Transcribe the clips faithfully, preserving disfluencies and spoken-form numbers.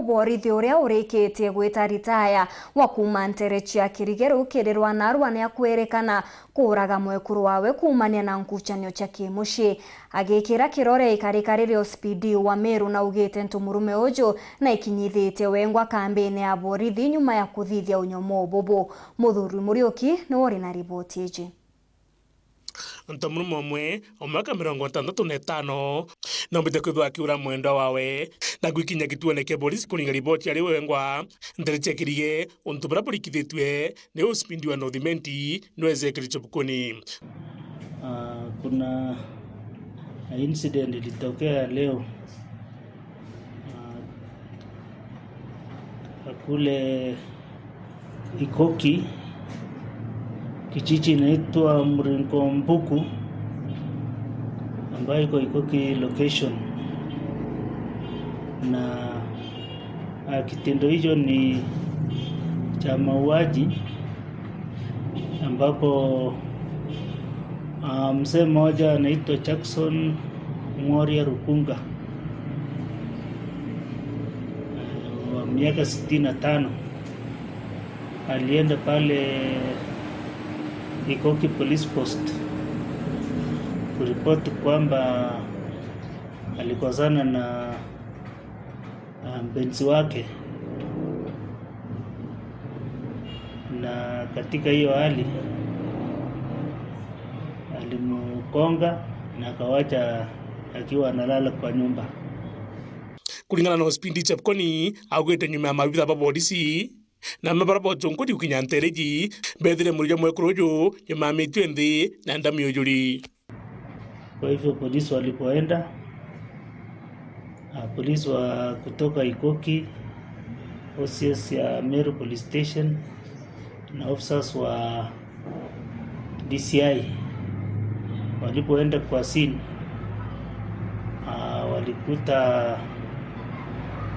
Borithi uria urikitie gwita ritaya wa kuuma ntere cia Kirige rukirirwa narua ni akwirikana kuuraga mwekuru wawe kuumania na nkucanio cia kimucii. Agikira kirore ikarika riri O C P D wa Meru naugite ntu murume uju na ikinyithitie wengwa kambini ya borithi nyuma ya kuthithia unyomo bubu. Muthuri Muriuki niwe uri na riboti iji. Nta murume umwe wa miaka mirongo itantatu na itano noombite kwithirwa akiura mwendwa wawe na gwikinyia gituone kia borisi kuringa riboti ari wengwa ntere cia Kirige. Untu buria burikithitue ni O C P D wa North Imenti niwe Ezekiel Chepukuni. Ah, kuna incident ilitokea leo. Ah, kule Ikoki, kijiji inaitwa Mringo Mbuku, ambayo iko Ikoki location. Na, ah, kitendo hicho ni cha mauaji, ambapo, ah, mzee mmoja anaitwa Jackson Mworia Rukunga, ah, wa miaka sitini na tano, alienda pale Ikoki Police Post kuripoti kwamba alikosana na, ah, mpenzi wake, na katika hiyo hali alimgonga na akawacha akiwa analala kwa nyumba. Kuringana na O C P D Chepukuni, augite nyuma ya maabitha ba borisi na amwe baria bochunguri gukinya ntere iji, beethire mwiri jwa mwekuru uju jumamitue nthi na nda miujuri. Kwa hivyo polisi walipoenda, ah, polisi wa kutoka Ikoki, O C S ya Meru Police Station na officers wa D C I walipoenda kwa scene, ah, walikuta,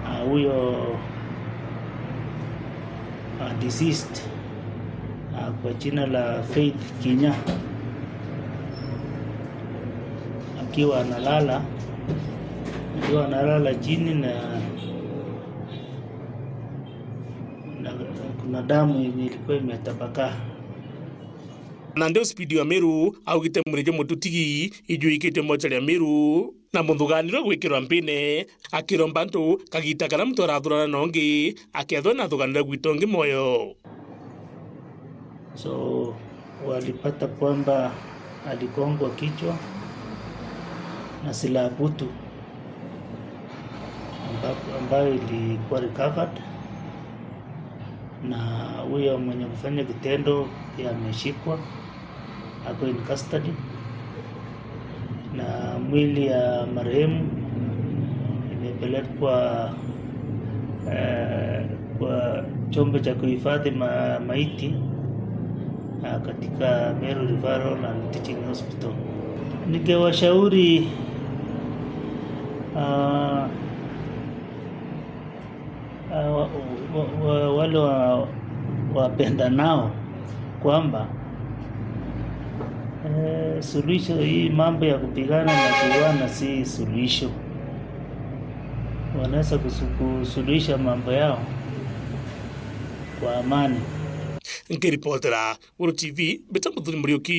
ah, huyo, ah, deceased, ah, kwa jina la Faith Kinya akiwa analala, akiwa analala chini na, na kuna damu yenye ilikuwa imetapakaa. Nandi O C P D wa Meru augite mwiri jwa mututigi ijuikitwe mochari ya Meru na muthuganirwe gwikirwa mpine, akiromba antu kagita karia muntu arathurana na ungi akethwa na athuganirwe gwita ungi mwoyo. So, walipata kwamba aligongwa kichwa na silaha butu amba-, ambayo ilikuwa recovered, na huyo mwenye kufanya kitendo pia ameshikwa, ako in custody, na mwili ya marehemu imepelekwa, eh, kwa chombo cha kuhifadhi ma-, maiti, ah, katika Meru Referral and Teaching Hospital. Ningewashauri, ah, ah, wa-, wa-, wa-, wale wa-, wapendanao kwamba, eh, suluhisho hii, mambo ya kupigana na kuuana si suluhisho. Wanaweza kusu-, kusuluhisha mambo yao kwa amani. Nkiripotera Guru T V, mbita Muthuri Muriuki.